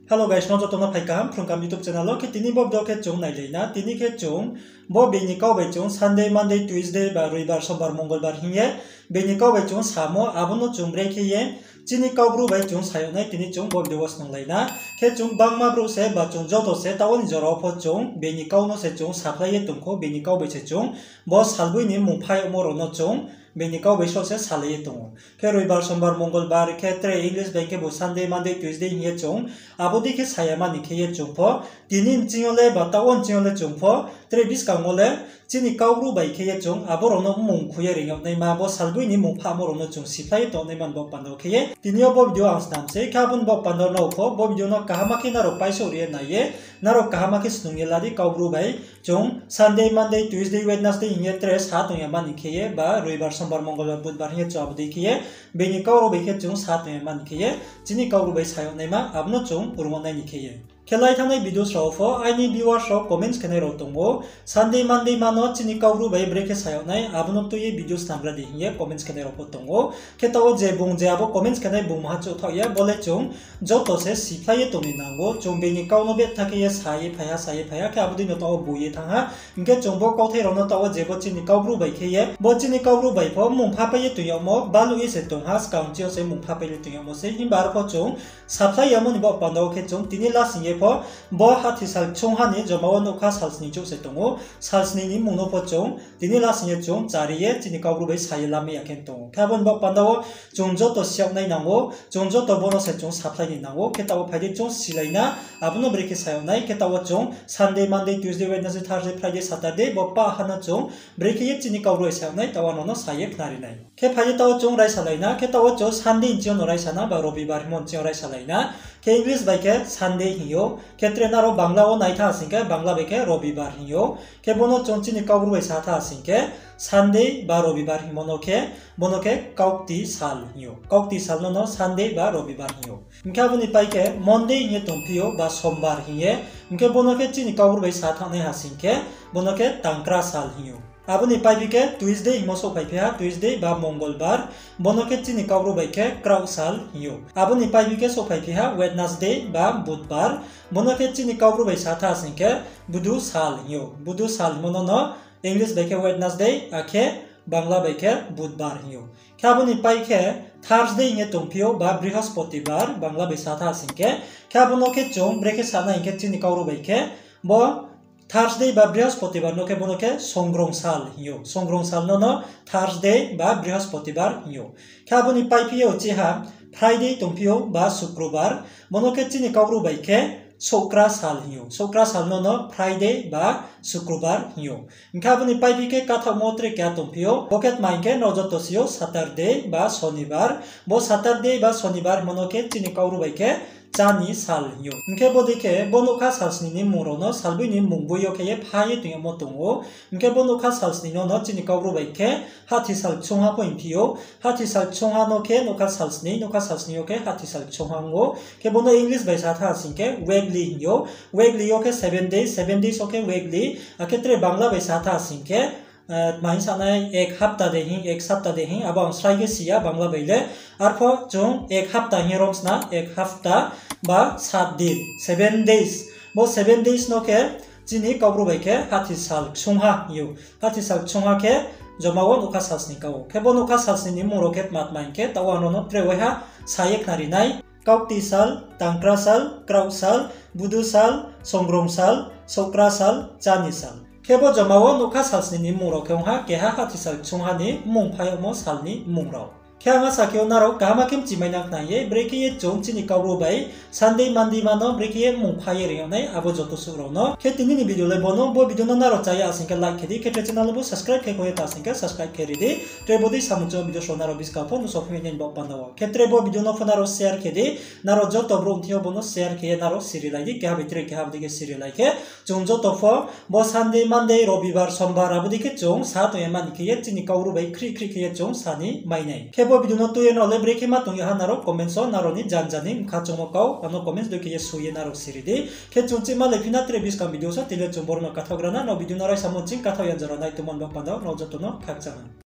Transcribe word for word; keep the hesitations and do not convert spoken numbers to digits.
Hello guys, nrao joto no phai kaham Phrung Kaham YouTube channel wo. Khe tini bo video khe chung nailai na. Tini khe chung bo being ni kau bai chung Sunday, Monday, Tuesday ba Roibar, Sombar, Mongolbar hing ye being ni kau bai chung samo, abo no chung brekhe ye chini Kaubru bai chung sa yag nai, tini chung bo video wo snunglai na. Khe chung gbangma brouh se ba chung joto se taoh wo ni jora wo pho chung being ni kau no se chung saphlai ye tong khou, being ni kau bai se chung bo salboi ni mungpha yagmo rao no chung being ni kau bai só se salai ye tong ou. Khe Roibar, Sombar, Mongolbar khe tre English bai khebu Sunday, Monday, Tuesday hing ye chung abo dei khe sa ya mani khe ye chung pho tini nching yo le ba taoh wo nching yo le chung pho tre buskang wo le chini Kaubru bai khe ye chung abo rao no mmung khui ye reing yag naima, bo salboi ni mungpha yagmo rao no chung siphlai ye tongnaima ni baoh panda wo khe ye tini yo bo video ang snam se. Khe abo ni baoh panda wo nrao pho bo video no kaham khe nrao paisouh ri ye nai ye, nrao kaham khe snung ye la di Kaubru bai chung Sunday, Monday, Tuesday, Wednesday hing ye tre sa tong ya mani khe ye, ba Roibar, Sombar, Mongolbar, Budbar hing ye chung abo dei khe ye being ni Kaubru bai khe chung sa tong ya mani khe ye chini Kaubru bai sa yag naima abo no chung rung yag nai ni khe ye. Khe lai thanngnai videos rao pho aini viewers rao comments khenai rao tong ou, Sunday, Monday ma no chini Kaubru bai brekhe sa yag nai, abo no tui ye video snam ra di hing ye comments khenai rao pho tong ou. Khe taoh wo je bung je abo comments khenai bung maha chouhthaoh ya, bo le chung joto se siphlai ye tong ni nang ou. Chung being ni kau no betha khe ye sa ye phai ha, sa ye phai ha, khe abo dei no taoh wo boi ye thanng ha. Hing khe chung bo kauthai rao no taoh wo je bo chini Kaubru bai khe ye, bo chini Kaubru bai pho mmung phapai ye tong yagmo baluh ye se tong ha, skang chi yo se mmung phapai ye tong yagmo se. Himba arpho chung saphlai yamo ni baoh panda wo khe chung tini lasing ye pho bo hathi sal kchungha ni joma wo nougkha sal sning chouh se tong ou. Sal sning ni mmung no pho chung tini lasing ye chung chari ye chini Kaubru bai sa ye lamai ya khe tong ou. Khe abo ni baoh panda wo chung joto si yag nai nang ou, chung joto bo no se chung saphlai ni nang ou. Khe taoh wo phai di chung silai na, abo no brekhe sa yag nai. Khe taoh wo chung Sunday, Monday, Tuesday, Wednesday, Thursday, Friday, Saturday, bo pah ha no chung brekhe ye chini Kaubru bai sa yag nai, taoh wo ang no sa ye khnari nai. Khe phai di taoh wo chung raisalai na, khe taoh wo chung Sunday nching yo no raisa na, ba Robibar hingmo nching yo raisalai na. Khe English bai khe Sunday hing ou, khe tre nrao Bangla wo nai thanng sing khe Bangla bai khe Robibar hing ou. Khe bo no chung chini Kaubru bai sa thanng sing khe Sunday ba Robibar hingmo no khe, bo no khe kaukti sal hing ou. Kaukti sal no no Sunday ba Robibar hing ou. Hing khe abo ni pai khe Monday hing ye tongphi ou ba Sombar hing ye. Hing khe bo no khe chini Kaubru bai sa thanng nai ha sing khe, bo no khe tangkra sal hing ou. Abo ni paiphi khe Tuesday hingmo souhphaiphi ha, Tuesday ba Mongolbar, bo no khe chini Kaubru bai khe kraoh sal hing ou. Abo ni paiphi khe souhphaiphi ha Wednesday ba Budbar, bo no khe chini Kaubru bai sa thanng sing khe Budu sal hing ou. Budu sal hingmo no no English bai khe Wednesday, akhe Bangla bai khe Budbar hing ou. Khe abo ni pai khe Thursday hing ye tongphi ou ba Brihospotibar, Bangla bai sa thanng sing khe. Khe abo no khe chung brekhe sa nai hing khe chini Kaubru bai khe bo Thursday ba Brihospotibar no khe bo no khe Songrong sal hing ou. Songrong sal no no Thursday ba Brihospotibar hing ou. Khe abo ni paiphi ye uchih ha Friday tongphi ou ba Sukrobar, bo no khe chini Kaubru bai khe Souhkra sal hing ou. Souhkra sal no no Friday ba Sukrobar hing ou. Hing khe abo ni paiphi khe kathaohmo tre keha tongphi ou, bo khe tma hing khe nrao joto si ou Saturday ba Sonibar. Bo Saturday ba Sonibar hingmo no khe chini Kaubru bai khe chá ni sal hing ou. Hing khe bo dei khe bo nougkha sal sning ni mmung rao no salboi ni mmung boi yo khe ye phai ye tong yagmo tong ou. Hing khe bo nougkha sal sning no no chini Kaubru bai khe hathi sal kchungha pho hingphi ou. Hathi sal kchungha no khe nougkha sal sning, nougkha sal sning yo khe hathi sal kchungha ong ou. Khe bo no English bai sa thanng sing khe weekly hing ou. Weekly yo khe seven days, seven days yo khe weekly. Akhe tre Bangla bai sa thanng sing khe, tma hing sa nai, ek hapta de hing, ek sapta de hing, abo ang srai khe si ya Bangla bai le. Arpho chung ek hapta hing ye rom sna, ek hapta ba sat din, seven days. Bo seven days no khe chini Kaubru bai khe hathi sal kchungha hing ou. Hathi sal kchungha khe joma wo nougkha sal sning ka ou. Khe bo nougkha sal sning ni mmung rao khe tma tma hing khe taoh wo ang no no tre waiha sa ye khnari nai. Kaukti sal, tangkra sal, kraoh sal, budu sal, songrong sal, souhkra sal, chá ni sal. Khe bo joma wo nougkha sal sning ni mmung rao khe ong ha keha hathi sal kchungha ni mmung pha yagmo sal ni mmung rao. Khe ang asa khe ou nrao kaham khe mchimai nang khna ye, brekhe ye chung chini Kaubru bai Sunday, Monday ma no brekhe ye mmung pha ye reing yag nai abo joto suh rao no. Khe tini ni video le bo no, bo video no nrao chá ya sing khe like khe di, khe tre channel no bo subscribe khe kho ye ta sing khe subscribe khe ri di. Tre bodei samung chong video rao nrao buskang pho nuhsao phi nai ni baoh panda wo. Khe tre bo video no pho nrao share khe di, nrao joto brouh thing yo bo no share khe ye nrao sirilai di, keha bai tre keha abo dei khe sirilai khe chung joto pho bo Sunday, Monday, Robibar, Sombar abo dei khe chung sa tong ye mani khe ye chini Kaubru bai khrih khrih khe ye chung sa ni mai nai. Khe bo video no tui ye nrao le brekhe ma tong ya ha nrao comments wo nrao ni janja ni mkha chungmo kau ano comments dei khe ye soi ye nrao siri di. Khe chung chihma le phi na tre buskang video so, tini le chung boro no kathaohgra na, nrao video no raisamo ching kathaoh ya jora nai tongmo ni baoh panda wo nrao joto no khakchang ha.